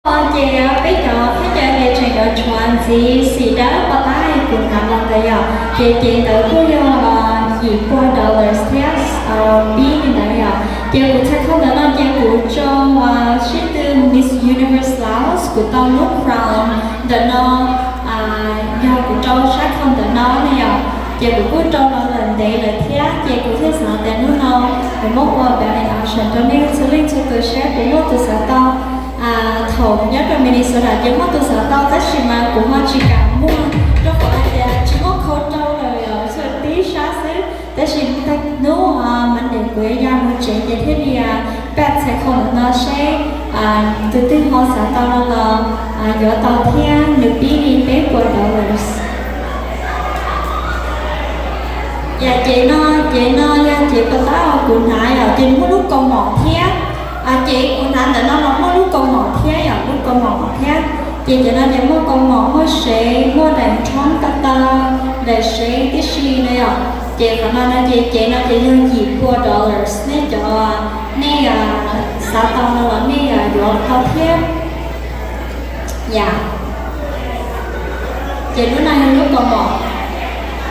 Ces peb cov peb cov ces tseem yuav tshuav ntxiv xim dawb pov tab kuv hnav los ntawd yom, ces ces ntawd kuj yog yim pua dollars thiab pib li ntawd yom. Ces kuv txhais khau ntawm no ces kuv rau sib tw Miss Universe Laos, kuv tau lub crown ntawm no, yog kuv rau sab khau ntawm no ne yom. Ces kuv kuj rau los lawm ntev lawm thiab ces kuv thiaj xav tias hnub no kuv muab ua valid option rau nej txhua leej txhua tus seb puas muaj tus xav tau. Thaum nyob rau Minnesota ces muaj tus xav tau tab sis mas kuv ho tsis kam muag rau qhov hais tias tsis muaj khau rau lawm, tsuas tib sab xwb. Tab sis hnub Monday kuv ya mus tsev ces thiaj li pab txhais khau ntawm no seb tus twg ho xav tau no los yuav tau thiab, nws pib li peb puas dollars. Yam cev no, cev no yog cev pov tab kuv hnav yom, ces muaj lub kaus mom thiab. Cev kuv hnav ntawm no los muaj lub kaus mom thiab yom, lub kaus mom thiab. Ces cev no ces muaj kaus mom, muaj sev, muaj daim nrhoob ko taw, daim sev tib si no yom. Ces qhov no no ces cev no ces yog yim pua dollars, nej cov, nej xav tau no los nej yuav tau thiab. Yam, ces lub no yog lub kaus mom,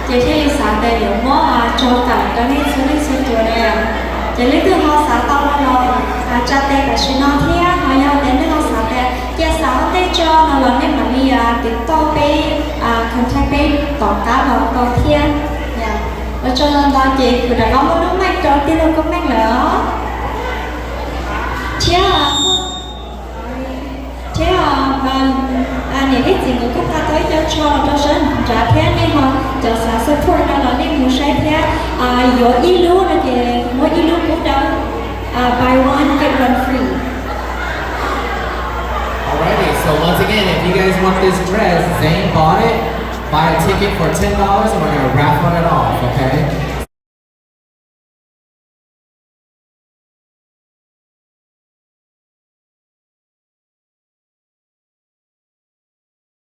ces thiaj li xav tias yuav muab tso tawm rau nej txhua leej txhua tus na. Ces leej twg ho xav tau no los tsa tes tam sim no thiab, ho yog tias nej ho xav tias cia xav ua ntej tso no los nej mam li tiv tauj peb, contact peb tom qab los tau thiab. Ua tsaug ntau ntau, ces kuv rov qab muab lub mic rau tij laug Koob Meej lawm os. Thiab, thiab niam Lis Txiv nkawd kuj tau ib co tsho los rau sab nrad thiab, nej ho cov xav support no los nej mus saib thiab. Yuav ib lub no ces muab ib lub pub dawb, buy one get one free. Alrighty, so once again, if you guys want this dress, Zane bought it. Buy a ticket for ten dollars and we're gonna raffle it off, okay?